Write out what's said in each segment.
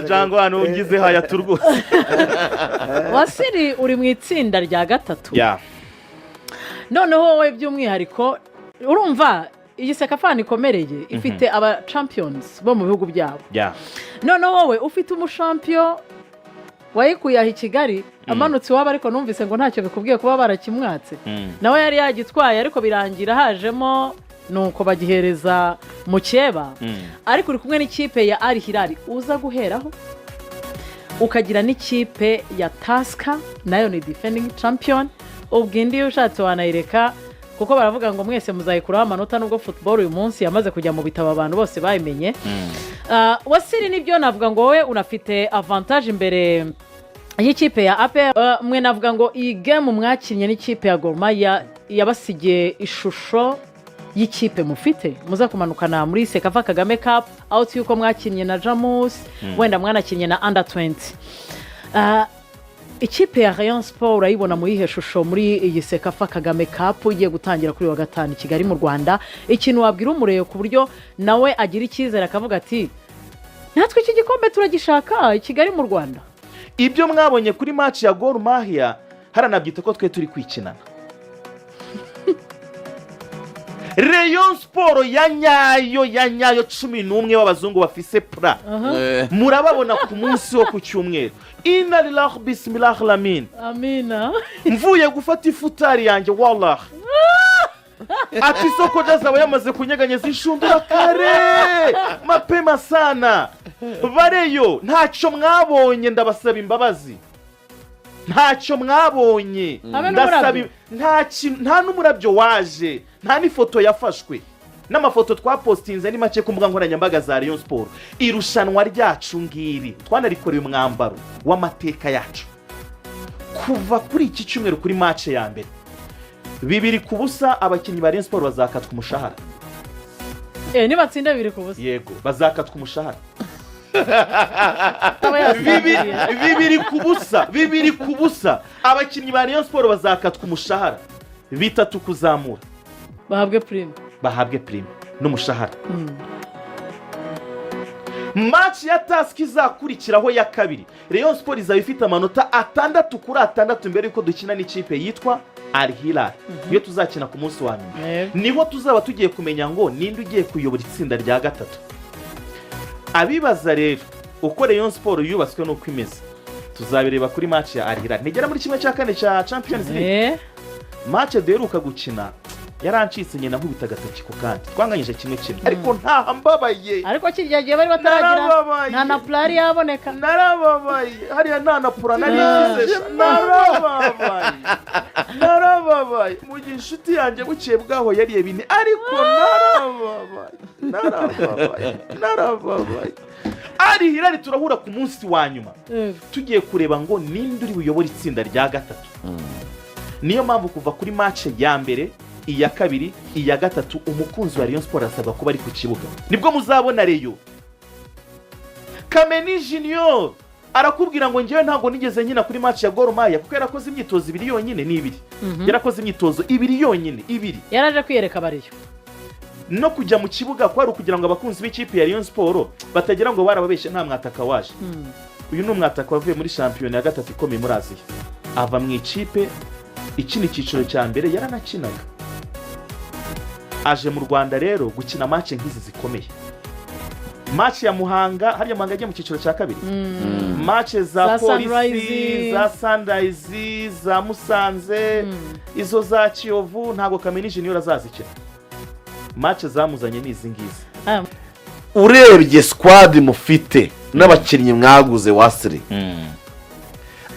Cyangwa hano ugize hayatu rwose. Wasiri, uri mu itsinda rya gatatu. Ya. Noneho wowe by'umwihariko, urumva iyi CECAFA ikomereye, ifite aba champions bo mu bihugu byabo. Noneho wowe ufite umushampiyo wayikuye aho i Kigali, amanutse iwabo, ariko numvise ngo ntacyo bikubwiye kuba barakimwatse. Nawe yari yagitwaye, ariko birangira hajemo nuko bagihereza mukeba. Ariko uri kumwe n'ikipe ya Al Hilal uza guheraho, ukagira n'ikipe ya Tusker, nayo ni defending champion. Ubwo indi iyo ushatse wanayireka, kuko baravuga ngo mwese muzayikuraho amanota, nubwo football uyu munsi yamaze kujya mu bitabo, abantu bose bayimenye. Wasiri, nibyo navuga ngo wowe unafite avantage imbere y'ikipe ya APR. Mwe navuga ngo iyi game mwakinnye n'ikipe ya Gor Mahia yabasigiye ishusho y'ikipe mufite muza kumanukana muri CECAFA Kagame Cup, aho yuko mwakinnye na Jamus, wenda mwanakinnye na under 20. Ikipe ya Rayon Sport urayibona mu yihe shusho muri iyi CECAFA Kagame Cup igiye gutangira kuri wa gatanu i Kigali mu Rwanda? Ikintu wabwira umureba ku buryo nawe agira icyizere akavuga ati: "Natwe iki gikombe turagishaka i Kigali mu Rwanda." Ibyo mwabonye kuri match ya Gor Mahia, haranabyita ko twe turi kwikinana. Rayon Sport ya nyayo, ya nyayo, 11 b'abazungu bafise pura, murababona ku munsi wo ku cyumweru. Inna lillahi, bismillah, lamin. Amina. Mvuye gufata ifutari yanjye, wallah, ati isoko ryazaba yamaze kunyeganyeza inshundura kare, mapema sana. Bareyo ntacyo mwabonye, ndabasaba imbabazi, ntacyo mwabonye. Habe Ndasaba n'umurabyo. Nta kintu, nta n'umurabyo waje, nta n'ifoto yafashwe, n'amafoto twapositinze ni make ku mbuga nkoranyambaga za Rayon Sport. Irushanwa ryacu ngiri twanarikoreye umwambaro w'amateka yacu. Kuva kuri iki cyumweru, kuri match ya mbere, 2-0, abakinnyi ba Rayon Sport bazakatwa umushahara. Nibatsinda 2-0? Yego, bazakatwa umushahara. Aba yasatiriye. 2-0, 2-0, abakinnyi ba Rayon Sport bazakatwa umushahara. Bitatu kuzamura bahabwe prime. Bahabwe prime n'umushahara. Match ya Tusker izakurikiraho ya kabiri, Rayon Sport izaba ifite amanota 6 kuri 6 mbere y'uko dukina n'ikipe yitwa Al Hilal. Niyo tuzakina ku munsi wa nyuma. Niho tuzaba tugiye kumenya ngo ninde ugiye kuyobora itsinda rya gatatu. Abibaza rero uko Rayon Sport yubatswe n'uko imeze, tuzabireba kuri match ya Al Hilal nigera muri 1/4 cya Champions League. Match duheruka gukina yarancitse, nyina nkubita agatoki ku kandi, twanganyije 1-1, ariko ntaha mbabaye. Ariko kirya gihe bari bataragira Narababaye. nta na purari yaboneka. Narababaye hariya, nta na pura nari ngize, narababaye, narababaye. Mu gihe inshuti yanjye bukeye bwaho yariye bine, ariko narababaye, narababaye, narababaye. Al Hilal turahura ku munsi wa nyuma, tugiye kureba ngo ninde uri buyobore itsinda rya gatatu. Niyo mpamvu kuva kuri match ya mbere, iya kabiri, iya gatatu, umukunzi wa Rayon Sport arasabwa kuba ari ku kibuga. Nibwo muzabona Rayon. Kameni Junior arakubwira ngo: "Ngewe ntabwo nigeze nkina kuri match ya Gor Mahia," kuko yarakoze imyitozo ibiri yonyine, ni ibiri yarakoze, imyitozo ibiri yonyine, ibiri. Yaraje kwiyereka abariyo. No kujya mu kibuga kwari ukugira ngo abakunzi b'ikipe ya Rayon Sport batagira ngo barababeshye, nta mwataka waje. Uyu ni umwataka wavuye muri shampiyona ya gatatu ikomeye muri Aziya, ava mu ikipe ikina icyiciro cya mbere, yaranakinaga. Aje mu Rwanda rero gukina match nk'izi zikomeye, match ya Muhanga. Hariya Muhanga yagiye mu cyiciro cya kabiri. Match za Za Polisi, Sunrise. za Sunrise, za Musanze, izo za Kiyovu, ntabwo Kameni Junior azazikina. Match zamuzanye ni izi ngizi. Urebye squad mufite n'abakinnyi mwaguze, Wasiri,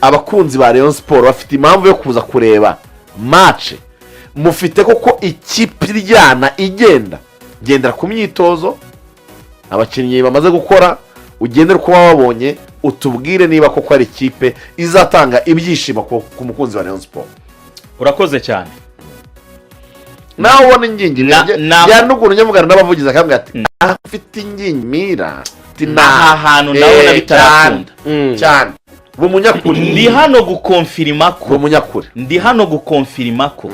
abakunzi ba Rayon Sport bafite impamvu yo kuza kureba match. Mufite koko ikipe iryana, igenda gendera ku myitozo abakinnyi bamaze gukora, ugendere uko wababonye, utubwire niba koko ari ikipe izatanga ibyishimo ku mukunzi wa Rayon Sport. Urakoze cyane. Nawe ubona ingingimira ya n'ukuntu njya mvugana n'abavugizi, akambwira ati: "Ah, ufite ingingimira." Ati, Aha hantu ndabona bitarakunda. Cyane, uba umunyakuri. Ndi hano gukonfirima Uba ko umunyakuri. Ndi hano gukonfirima ko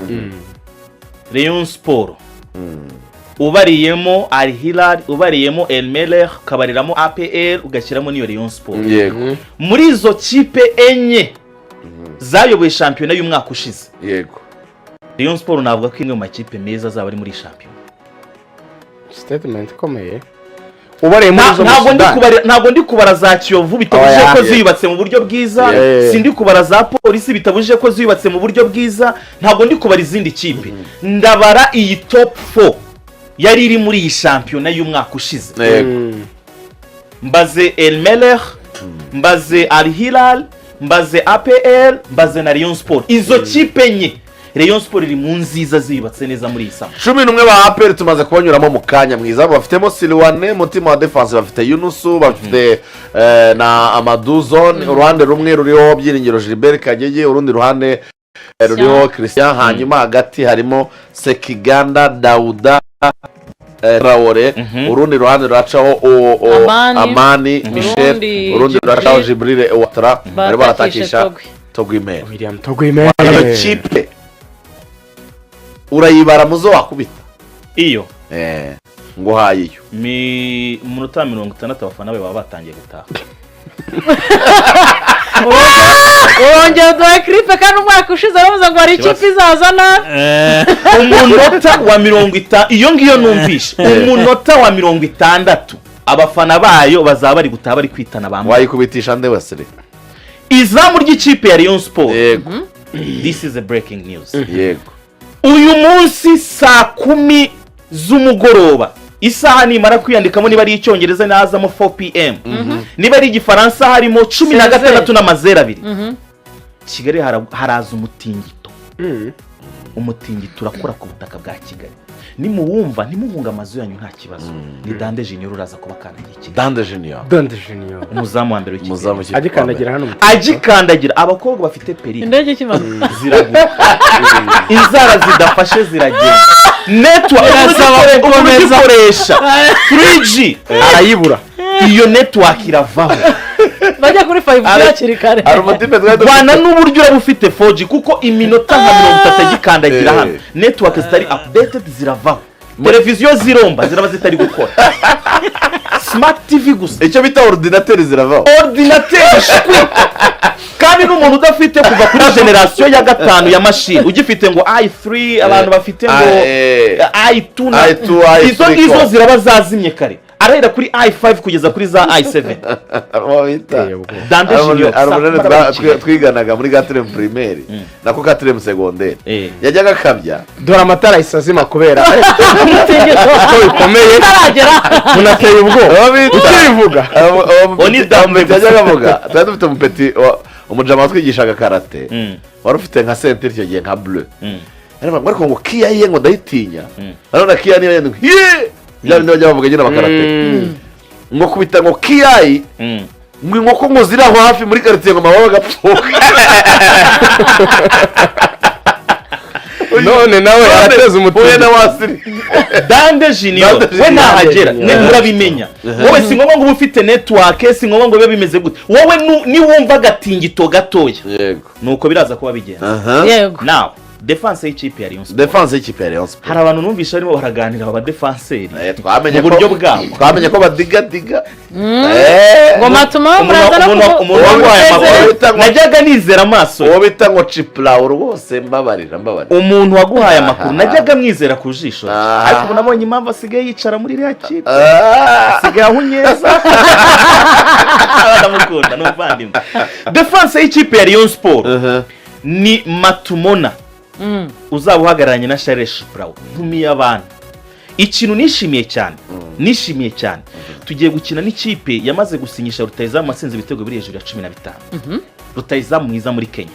Rayon Sport Ubariyemo Al Hilal, ubariyemo El Merreikh, ukabariramo APR, ugashyiramo n'iyo Rayon Sport, muri izo kipe enye zayoboye shampiyona y'umwaka ushize, Rayon Sport navuga ko imwe mu makipe meza azaba ari muri shampiyona. Statement ikomeye, ubareye muri izo muri Ntabwo ndi Sudani. Ntabwo ndi kubara za Kiyovu, bitabujije Oya. ko ziyubatse mu buryo bwiza. Sindi kubara za Polisi, bitabujije ko ziyubatse mu buryo bwiza. Ntabwo ndi kubara izindi kipe, ndabara iyi top 4 yari iri muri iyi shampiyona y'umwaka ushize. Mbaze El Merreikh, mbaze Al Hilal, mbaze APR, mbaze na Rayon Sport. Izo kipe enye, Rayon Sport iri mu nziza ziyubatse neza muri iyi summer. 11 ba APR tumaze kubanyuramo mu kanya. Mwiza bafitemo Siliwane, mutima wa défense bafite Yunusu, bafite na Amaduzone. Uruhande rumwe ruriho Byiringiro Gilbert Kagege, urundi ruhande ruriho Christian, hanyuma hagati harimo Sekiganda Dawuda Traore, urundi ruhande ruracaho Amani. Amani Michel, Urundi urundi ruracaho Jibril. Jibril Ouattara, barimo Batakishe baratakisha Togui. Togui Mel. William Togui. Iyo kipe urayibara muzo wakubita? Iyo Ngo haye iyo. Mi umunota wa 60 abafana be baba batangiye gutaha. Urongera uduhaye kiripe, kandi umwaka ushize bavuze ngo hari ikipe izaza nabi. Umunota wa 50, iyo ngiyo numvishe, umunota wa 60 abafana bayo bazaba bari gutaha, bari kwitana ba mwana. Wayikubitisha nde wesire? Izamu ry'ikipe ya Rayon Sport, this is a breaking news, uyu munsi saa 10 z'umugoroba, isaha nimara kwiyandikamo, niba ari Icyongereza nazamo 4 pm, niba ari Igifaransa harimo cumi na Seize. gatandatu n'amazeru abiri, Kigali haraza umutingito. Umutingito urakora ku butaka bwa Kigali. Nimuwumva ntimuhunge amazu yanyu, nta kibazo. Ni Dande Junior uraza kuba akandagiye Kigali. Dande Junior. Dande Junior. Umuzamu wa mbere w'ikipe. Umuzamu w'ikipe. Agikandagira hano mu Agikandagira, abakobwa bafite perike Indege ikimanuka ziraguka, inzara zidafashe ziragenda, network Birasaba umuntu gukomeza. ugikoresha 3G arayibura. Iyo network iravaho. Bajya kuri 5G hakiri kare. Hari umutipe twari dufite. Rwana n'uburyo uraba ufite 4G, kuko iminota nka 30 agikandagira hano, network zitari updated ziravaho, televiziyo ziromba, ziraba zitari gukora, smart TV gusa. Icyo bita ordinateur ziravaho. Ordinateur shwi, kandi n'umuntu udafite kuva kuri génération ya gatanu ya mashini, ugifite ngo i3, abantu bafite ngo i2 na i2, i3 izo ngizo ko. ziraba zazimye kare, arahera kuri i5 kugeza kuri za i7. Uwo bita Iteye ubwoba. Dande Junior hari saa umunani kumi n'abiri Kigali. twiganaga muri quatrième primaire, nako quatrième secondaire, yajyaga akabya. Dore amatara ahise azima kubera Umutingito ko bikomeye. utaragera. Munateye ubwoba Uwo bita ukibivuga. Oni Dande umupeti gusa. yajyaga avuga, twari dufite umupeti umujama watwigishaga karate, wari ufite nka ceinture icyo gihe nka bleu. Yaravuga ngo ariko ngo kiya ye ngo ndayitinya. Urabona kiya niyo yenda ye bya bindi bajya bavuga nyine abakarate, ngo kubita ngo kiyayi, ngo inkoko ngo ziri aho hafi muri karitsiye ngo amababa agapfuka. None nawe arateza Huye umutingito. na wasiri. Dande Junior. Dande We Junior. nahagera Junior. ne murabimenya. Wowe si ngombwa ngo ube ufite network, si ngombwa ngo bibe bimeze gute. Wowe niwumva agatingito gatoya, nuko biraza kuba bigenda. Now, défense y'ikipe ya Rayon Sport. Défense y'ikipe ya Rayon Sport. Hari abantu numvisha barimo baraganira, aba défenseur Twamenye mu ko buryo bwabo. Twamenye ko badigadiga. Ngo matuma muraza no Umuntu waguhaye amakuru najyaga nizera amaso ye. Uwo bita ngo Cipulawo rwose, mbabarira, mbabarira. Umuntu waguhaye amakuru najyaga mwizera ku jisho rye. Ariko ubu nabonye impamvu asigaye yicara muri iriya kipe, asigaye ahunyeza. Ndamukunda, ni umuvandimwe. Défense y'ikipe ya Rayon Sport ni Matumona uzaba uhagararanye na Charles Shupurawo. Ntumiye abantu. Ikintu nishimiye cyane, nishimiye cyane, tugiye gukina n'ikipe yamaze gusinyisha rutayizamu watsinze ibitego biri hejuru ya 15, rutayizamu mwiza muri Kenya.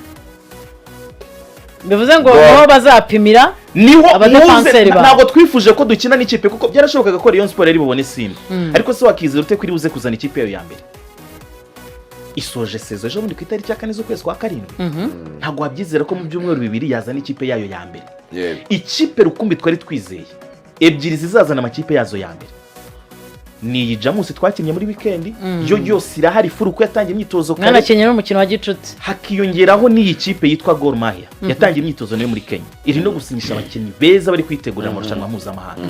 Bivuze ngo niho bazapimira Niho abadéfenseur muze bawe. Ntabwo twifuje ko dukina n'ikipe, kuko byarashobokaga ko Rayon Sport yari bubone Simba, ariko se wakizera ute ko iri buze kuzana ikipe yayo ya mbere isoje saison ejo bundi ku itariki ya 4 z'ukwezi kwa karindwi? Ntabwo wabyizera ko mu byumweru 2 yazana ikipe yayo ya mbere. Ikipe rukumbi twari twizeye ebyiri zizazana amakipe yazo ya mbere. Ni iyi Jamus twakinnye muri weekend, yo yose irahari full uko yatangiye imyitozo kare. Mwanakinnye n'umukino wa gicuti. Hakiyongeraho n'iyi kipe yitwa Gor Mahia yatangiye imyitozo nayo muri Kenya, iri no gusinyisha abakinnyi beza bari kwitegurira amarushanwa mpuzamahanga.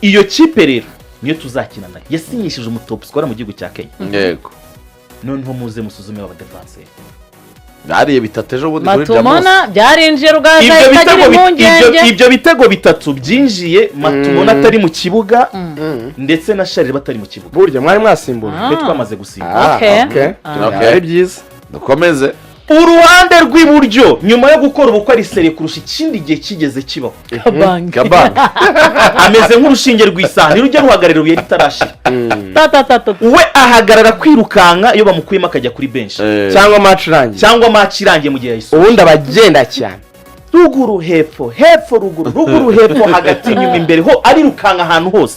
Iyo kipe rero niyo tuzakina nayo, yasinyishije umu top scorer mu gihugu cya Kenya. Noneho muze musuzume abadefanseri. Bariye bitatu ejo bundi kuri Jamus. Matumona byarinjiye Rugaza Ibyo itagira bitego impungenge. Ibyo bitego bitatu byinjiye Matumona atari mu kibuga ndetse na Sharire batari mu kibuga. Burya mwari mwasimbuje? Ah. Twe twamaze gusimba. Ah, Okay. okay. Ah. Okay. Ari byiza. Dukomeze. Uruhande rw'iburyo, nyuma yo gukora ubukwe ari sérieux kurusha ikindi gihe kigeze kibaho. Kabange. Kabanga. Ameze nk'urushinge rw'isaha, ntirujya ruhagarara ibuye ritarashira. Ta ta ta ta. We ahagarara kwirukanka iyo bamukuyemo akajya kuri benshi Cyangwa match irangiye. Cyangwa match irangiye mu gihe yayisoje. Ubundi abagenda cyane. Ruguru, hepfo, hepfo, ruguru, ruguru, hepfo, hagati, inyuma, imbere ho, arirukanka ahantu hose.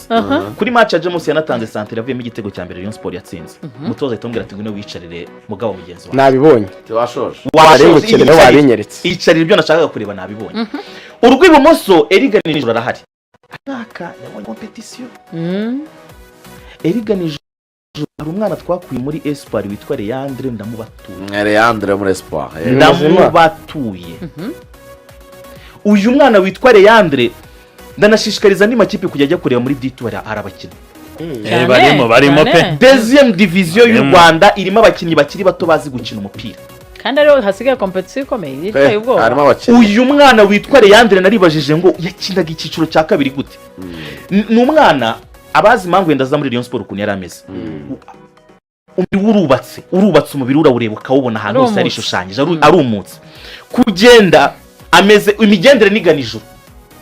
Kuri match ya Jamus yanatanze santere avuyemo igitego cya mbere Rayon Sport yatsinze. Umutoza ahita amubwira ati: "Ngwino wiyicarire, mugabo mugenzi wawe." Nabibonye. Washoje. Washoje, Ari gukina, yicarire. wabinyeretse. Yicarira ibyo nashakaga kureba nabibonye. Urw'ibumoso, Eriga Nijoro arahari, mwaka yabonye compétition. Eriga Nijoro, hari umwana twakuye muri Espoir witwa Leandre, ndamubatuye. Leandre muri Espoir. Ndamubatuye uyu mwana witwa Leandre. Ndanashishikariza andi makipe kujya ajya kureba muri D2, hari abakinnyi. Cyane, Barimo, barimo pe. cyane. Deuxième division y'u Barimo. Rwanda irimo abakinnyi bakiri bato bazi gukina umupira. Kandi ariho hasigaye compétition ikomeye iteye ubwoba. Harimo abakinnyi. Uyu mwana witwa Leandre, naribajije ngo yakinaga icyiciro cya kabiri gute? Ni umwana abazi impamvu wenda aza muri Rayon Sport, ukuntu yari ameze, umubiri we urubatse, urubatse, umubiri urawureba ukawubona ahantu hose Arumutse. yarishushanyije, arumutse, kugenda ameze, imigendere n'igana ijuru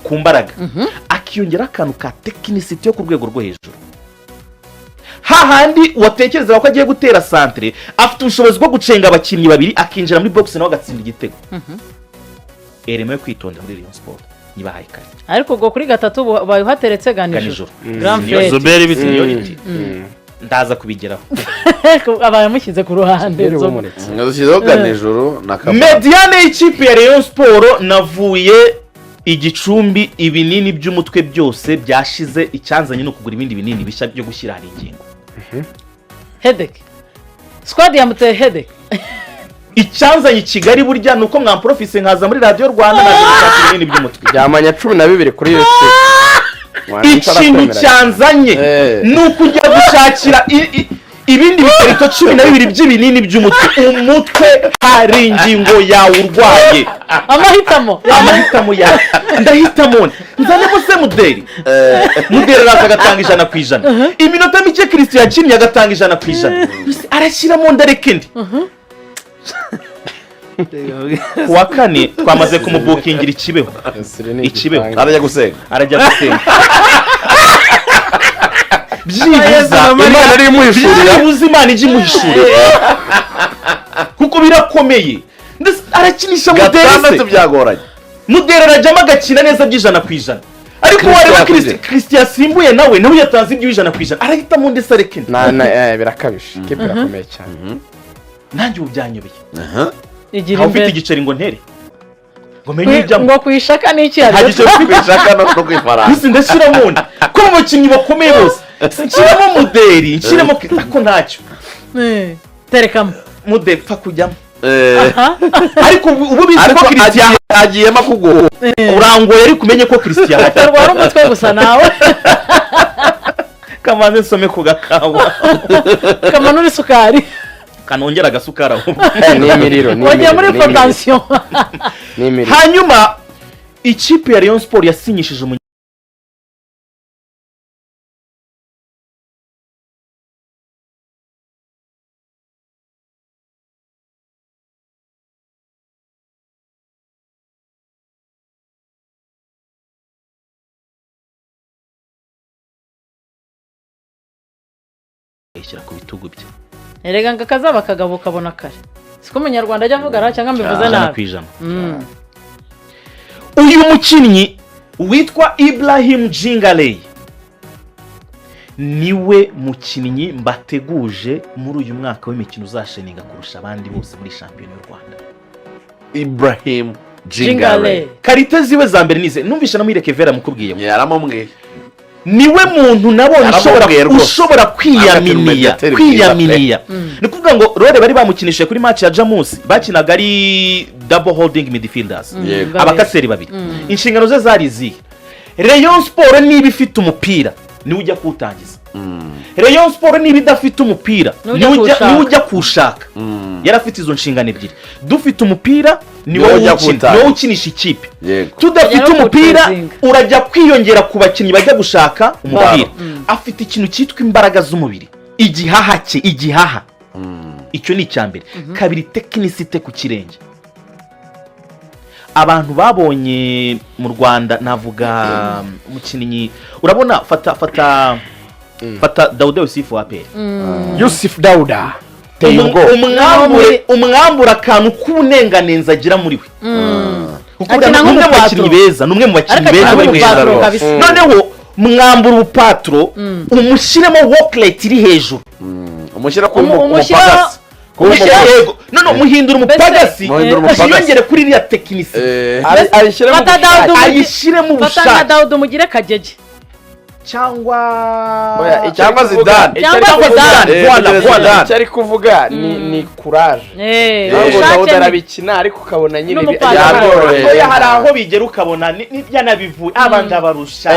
ku mbaraga, akiyongeraho akantu ka technicité yo ku rwego rwo hejuru. Hahandi watekerezaga ko agiye gutera santere, afite ubushobozi bwo gucenga abakinnyi babiri akinjira muri box nawe agatsinda igitego. Erema yo kwitondera muri Rayon Sport nyibahaye kare. Ariko ubwo kuri gatatu uhateretse Ganijuru. Ganijuru. Grand Niyo Frere. Zuberi bite? Seniority ndaza kubigeraho. Aba yamushyize ku ruhande. Zuberi wumuretse. Dushyizeho Ganijuru na Kabanga. Médiane y'ikipe ya Rayon Sport, navuye igicumbi, ibinini by'umutwe byose byashize, icyanzanye ni ukugura ibindi binini bishya byo gushyira hari ingingo. Headache, squad yamuteye headache. Icyanzanye i Kigali burya ni uko mwamporofise nkaza muri Radiyo Rwanda, naje gushaka ibinini by'umutwe. Byamanya 12 kuri YouTube. Ikintu cyanzanye ni ukujya gushakira ibindi bikarito 12 by'ibinini by'umutwe. Umutwe hari ingingo yawe urwaye. Amahitamo. Amahitamo yawe, ndahitamo nzanemo se Muderi? Muderi araza agatanga 100%. Iminota mike Christian yakinnye agatanga 100%. Arashyiramo, ndareka indi. Ku wa kane twamaze kumubukingira ikibeho. Ikibeho. Arajya gusenga. Arajya gusenga byibuza. Imana ari imuhishurira. Byibuze Imana ijya imuhishurira kuko birakomeye. Ndetse arakinisha Muderi se. Gatandatu byagoranye. Muderi arajyamo agakina neza by'100%, ariko Christian wareba yakoze. Christian yasimbuye nawe, nawe yatanze iby'100%, arahitamo undi se areke undi? Na na birakabije, ikipe irakomeye cyane. Nanjye ubu byanyobeye. Igira Ntawe ufite imbere. igiceri ngo ntere ngo menye ujyamo. Ngo kuyishaka ni iki? Nta giceri ufite. Kwishaka no kwifaranga. Gusa ndashyiramo undi ko mu bakinnyi bakomeye bose nshyiramo Muderi, nshyiremo ko ntacyo. Terekamo. Muderi pfa kujyamo. Ariko Ariko ubu bizi ko ariko Christian agiyemo akugoye. Urangoye, ariko umenye ko Christian ahari. Utarwara umutwe gusa nawe. Kamanze nsome ku gakawa. Kamanura isukari. Kanongera agasukari ahubwo. Ni imiriro, ni wagiye muri imiriro, ni imiriro, hypotension. Ni imiriro. Hanyuma ikipe ya Rayon Sport yasinyishije ayishyira ku bitugu bye. Erega ngo akazaba akagabo kabona kare, siko umunyarwanda ajya avuga ra, cyangwa mbivuze ijana nabi? ku ijana. Uyu mukinnyi witwa Ibrahim Jingaley niwe mukinnyi mbateguje muri uyu mwaka w'imikino uzashininga kurusha abandi bose muri shampiyona y'u Rwanda. Ibrahim Jingale. Jingale. Qualité ziwe za mbere nize numvishe na Muhire Kevera mukubwiye. Yaramumwiye. Niwe muntu nabonye ushobora Yaramubwiye rwose. ushobora kwiyaminiya. Umumediateri mwiza pe. Kwiyaminiya ni ukuvuga ngo role bari bamukinishije kuri match ya Jamus, bakinaga ari double holding midfielders, abakaseri babiri. Inshingano ze zari izihe? Rayon Sport niba ifite umupira, niwe ujya kuwutangiza. Rayon Sport niba idafite umupira, niwe ujya niwe ujya kuwushaka. Niwe ujya kuwushaka. Yari afite izo nshingano ebyiri: dufite umupira, niwe Niwe ujya ukina, kuwutangiza. niwe ukinisha ikipe. Tudafite Ajya no umupira, kuwucezinga. urajya kwiyongera ku bakinnyi bajya gushaka umupira. Afite ikintu cyitwa imbaraga z'umubiri, igihaha cye, igihaha, icyo ni icya mbere. Kabiri, technicité ku kirenge. Abantu babonye mu Rwanda, navuga umukinnyi, urabona, fata fata fata Dawuda Yusufu wa APR. Yusuf Dauda teye ubwoba. Umwambure akantu k'ubunenganenzi agira muri we, kuko buriya Akina ni umwe mu nk'umupatro. bakinnyi beza, ni umwe mu bakinnyi Ariko beza akina bari mu nk'umupatro ijana. kabisa. Noneho mwambura ubupatro, umushyiremo work rate iri hejuru. Umushyira ku Umushyiraho- umupagasi. Kuba umupagasi. Yego, none muhindura umupagasi, Muhindura umupagasi. yiyongere kuri iriya technicité. Ayishyiremo Fata ubushake. Dawuda. Ayishyiremo Fata nka ubushake. Dawuda umugire Kagege. Cyangwa Oya, icyo Cyangwa ari kuvuga- Zidane. icyo ari Cyangwa kuvuga- Zidane. Voilà, Zidane. voilà. Icyo ari kuvuga ni courage. Ntabwo Ubushake Dawuda arabikina, ariko ukabona nyine N'umupatro. Yabyoroheye. Oya, hari aho bigera ukabona byanabivuye, aba ndabarusha.